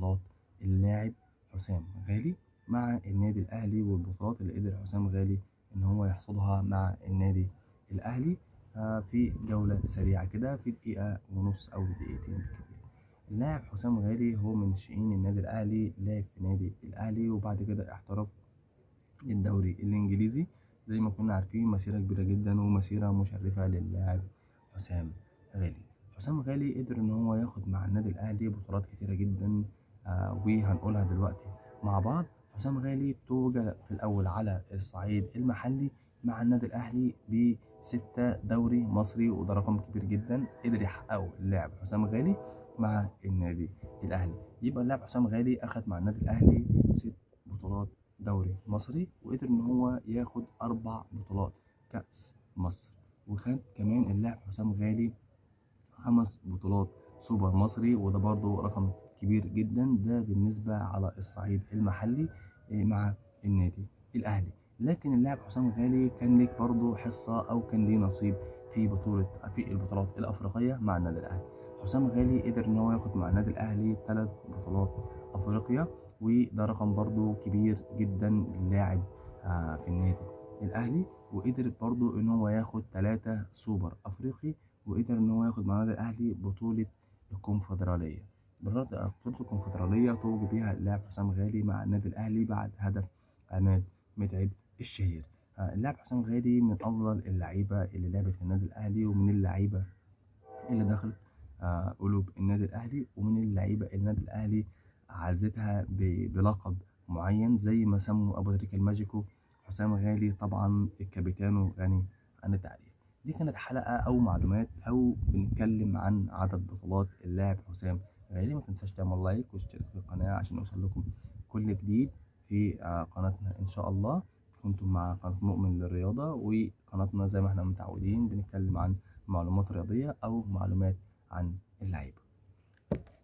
بطولات اللاعب حسام غالي مع النادي الأهلي، والبطولات اللي قدر حسام غالي إن هو يحصدها مع النادي الأهلي في جولة سريعة كده في دقيقة ونص أو دقيقتين بالكتير. اللاعب حسام غالي هو من ناشئين النادي الأهلي، لعب في نادي الأهلي وبعد كده احترف الدوري الإنجليزي. زي ما كنا عارفين مسيرة كبيرة جدا ومسيرة مشرفة للاعب حسام غالي. حسام غالي قدر إن هو ياخد مع النادي الأهلي بطولات كتيرة جدا، وهنقولها دلوقتي مع بعض. حسام غالي توج في الأول على الصعيد المحلي مع النادي الأهلي ب6 دوري مصري، وده رقم كبير جدا قدر يحققه اللاعب حسام غالي مع النادي الأهلي. يبقى اللاعب حسام غالي أخد مع النادي الأهلي 6 بطولات دوري مصري، وقدر إن هو ياخد 4 بطولات كأس مصر، وخد كمان اللاعب حسام غالي 5 بطولات سوبر مصري، وده برضو رقم كبير جدا ده بالنسبة على الصعيد المحلي مع النادي الأهلي. لكن اللاعب حسام غالي كان ليك برضو حصة أو كان ليه نصيب في البطولات الأفريقية مع النادي الأهلي. حسام غالي قدر إن هو ياخد مع النادي الأهلي 3 بطولات أفريقيا، وده رقم برضو كبير جدا للاعب في النادي الأهلي. وقدر برضو إن هو ياخد 3 سوبر أفريقي، وقدر إن هو ياخد مع النادي الأهلي بطولة الكونفدرالية. بطولة الكونفدرالية توج بيها اللاعب حسام غالي مع النادي الأهلي بعد هدف عماد متعب الشهير. اللاعب حسام غالي من أفضل اللعيبة اللي لعبت في النادي الأهلي، ومن اللعيبة اللي دخلت قلوب النادي الأهلي، ومن اللعيبة اللي النادي الأهلي عزتها بلقب معين زي ما سموا أبو تريكة الماجيكو. حسام غالي طبعا الكابيتانو غني عن التعريف. دي كانت حلقة أو معلومات أو بنتكلم عن عدد بطولات اللاعب حسام غالي. ما تنساش تعمل لايك واشترك في القناة عشان يوصل لكم كل جديد في قناتنا إن شاء الله. كنتم مع قناة مؤمن للرياضة، وقناتنا زي ما احنا متعودين بنتكلم عن معلومات رياضية أو معلومات عن اللعيبة.